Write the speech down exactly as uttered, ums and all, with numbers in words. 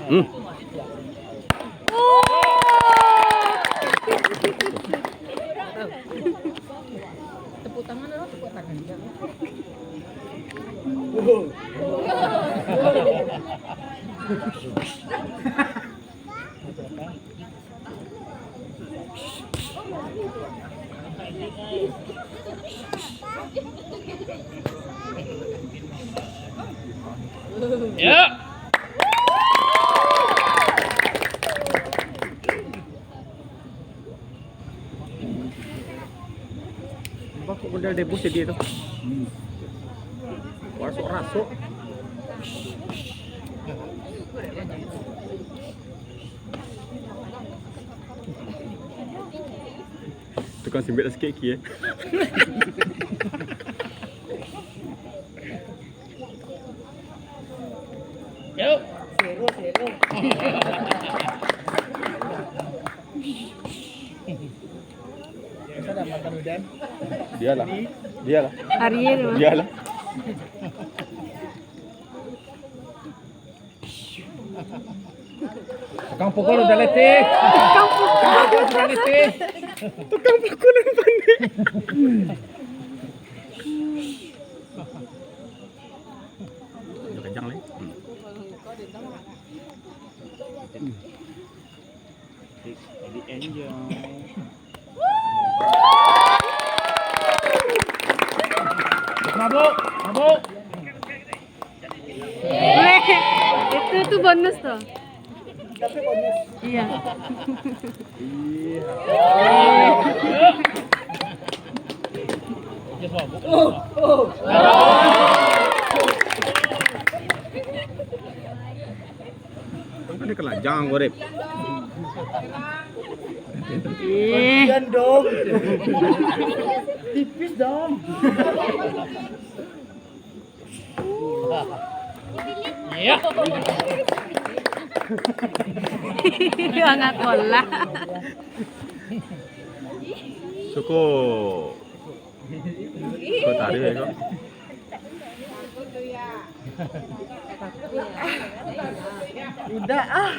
Hmm. Tepuk tangan, tepuk tangan. Ya. Nampak kok model debus jadi tu. Rasuk-rasuk. Tukang simbek lah sikit, Ki, eh. Yo. Zero, zero. Bialah. Bialah. Ariel. Bialah. Tukang pukul udah letih. Tukang pukul. Tukang pukul udah letih. Tukang pukul yang panik. Udah kencang, Le. Hmm. Jadi enjoy. Mabuk, mabuk. Weh, itu tuh bonus tuh. Iya. Ada kelanjang, Gorep. Eh. Bagian dong. Tipis dong. Iya. Anak sekolah. Suko. Kau tarik ya, kau. Udah ah.